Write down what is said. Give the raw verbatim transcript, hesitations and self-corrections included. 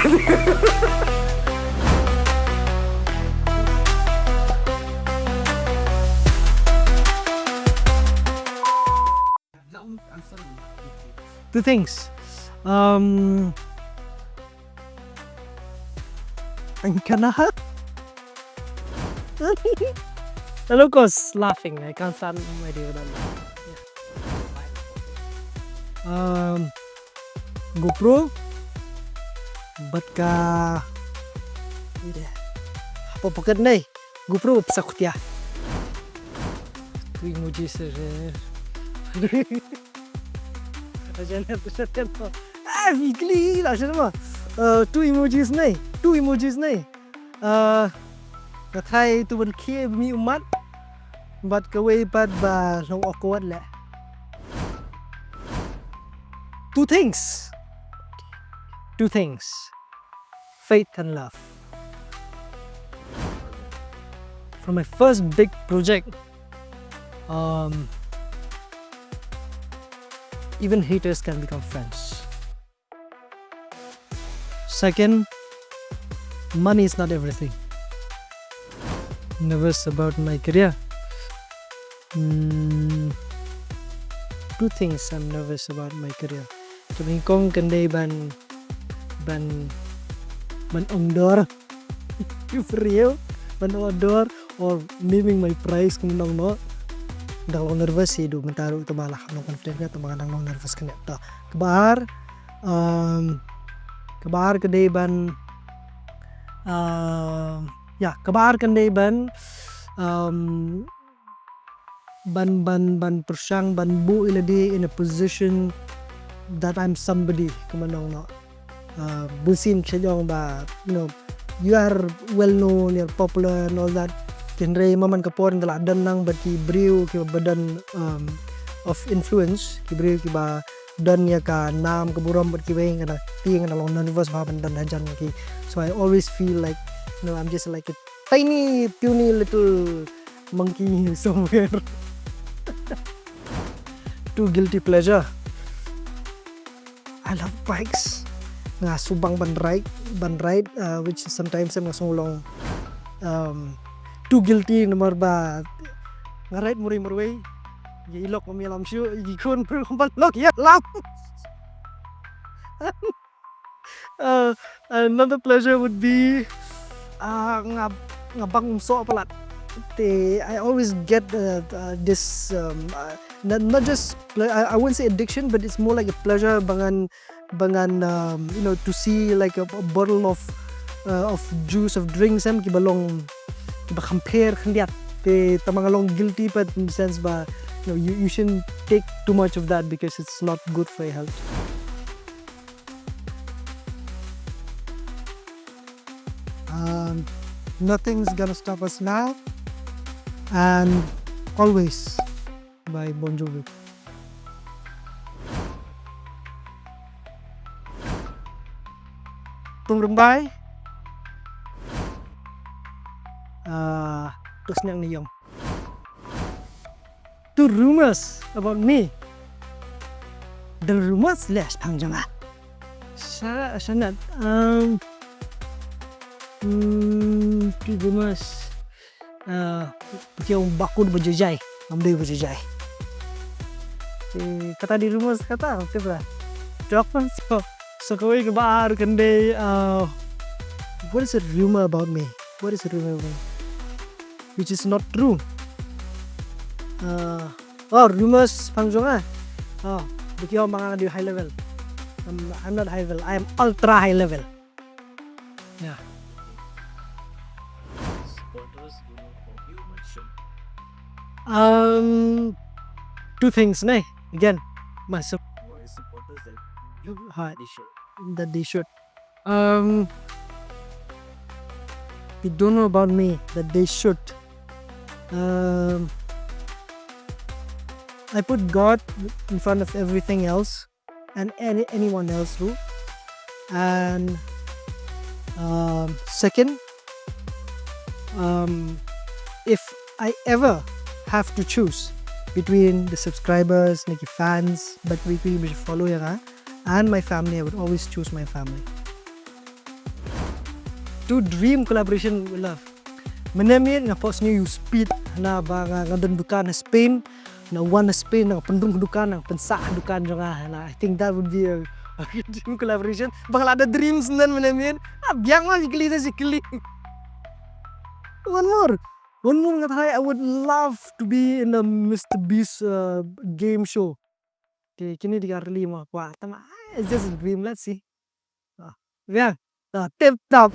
Two things. Um, I'm gonna Hello, cause laughing. I can't stand my day without laughing. Yeah. Um, GoPro. Bad ka. Apa pocket nei? GoPro bad pisa khutia. Two emojis. Ajan tu seten tu. Ah, weekly lah shen ma. Uh, two emojis nei. Two emojis nei. Uh, ka thai tu ban khie mi umat. Bad kawei pat ba long awkward le. Two things. Two things. Faith and love. From my first big project, um, even haters can become friends. Second, money is not everything. Nervous about my career. Hmm, two things I'm nervous about my career. Kaba nyngkong kan dei ban, ban, ban ong dor. Ki briew, ban ong dor or naming my price kumno no. Dang long nervous hi du mynta ruh, tang ba la kham long confident ka, tang ba dang long nervous kane. Ta kaba ar, um, kaba ar ka dei ban, um, ya, kaba ar kan dei ban, um, ban, ban, ban pyrshang ban buh ïa lade in a position that I'm somebody, kumno no. Uh, bun sien sha jong ba, you know, you are well known, you're popular and all that. Hynrei man man ka por ynda la don lang bad ki briew kiba don, um, of influence, ki briew kiba don ïa ka nam ka burom bad kiwei, nga da tieng, nga da long nervous ba ban don hajan ki. So I always feel like, you know, I'm just like a tiny puny little monkey somewhere. Two guilty pleasure. I love bikes. Nga sngewbang ban ride, ban ride, uh, which sometimes nga sngew long, um, too guilty namar ba nga ride marwei marwei. Ïa i lok ngam ïalam shuh, i khun pyrkhat ban lok ïalam. Uh, another pleasure would be, uh, nga, nga bang umsoh palat. Te, I always get, uh, uh, this, um, uh, not, not just ple-, I, I won't say addiction, but it's more like a pleasure ba ngan, ba ngan, um, you know, to see like a, a bottle of, uh, of juice, of drinks, em, kiba long, kiba kham pher khyndiat. Te tang ba nga long guilty, but in the sense ba, you know, you, you shouldn't take too much of that because it's not good for your health. Um, Nothing's Gonna Stop Us Now and Always by Bon Jovi. Tong Rymbai. Ah, Tus Nyang Ni Yong. Two rumors about me. The rumors leh shaphang jong nga. Sha, sha nat. Um, hmm, two rumors. Uh, ki ong ba kut ba jujai. Ngam dei ba jujai. Eh, kata dei rumors kata, okay ba. Dok man so. So kawei kaba ar kan dei, uh, what is a rumor about me? What is a rumor about me? Which is not true. Uh, oh, rumors shaphang jong nga. Oh, ba ki ong ba nga dei high level. I'm, I'm not high level. I am ultra high level. Yeah. Um, two things, ne? Again, my sup- Hooid. That they should. Um, they don't know about me that they should. Um, I put God in front of everything else and any, anyone else too. And, um, second, um, if I ever have to choose between the subscribers, like fans, bad ki ba follow ïa nga, and my family, I would always choose my family. Two dream collaboration we love. Mynne mynmiet nga pos ni u Speed na ba nga nga don dukan ha Spain. Na wan ha Spain na pynrung dukan na pynsah dukan jong nga na. I think that would be a, a good dream collaboration. Ba nga la da dreams nan mynne mynmiet. Ah, biang ma sikli sa sikli. One more. One more nga thai, I would love to be in a Mister Beast uh, game show. Okay, kini di ka really ma kwa. Tama, ah, it's just a dream. Let's see. Ah, yeah. Ah, tip top.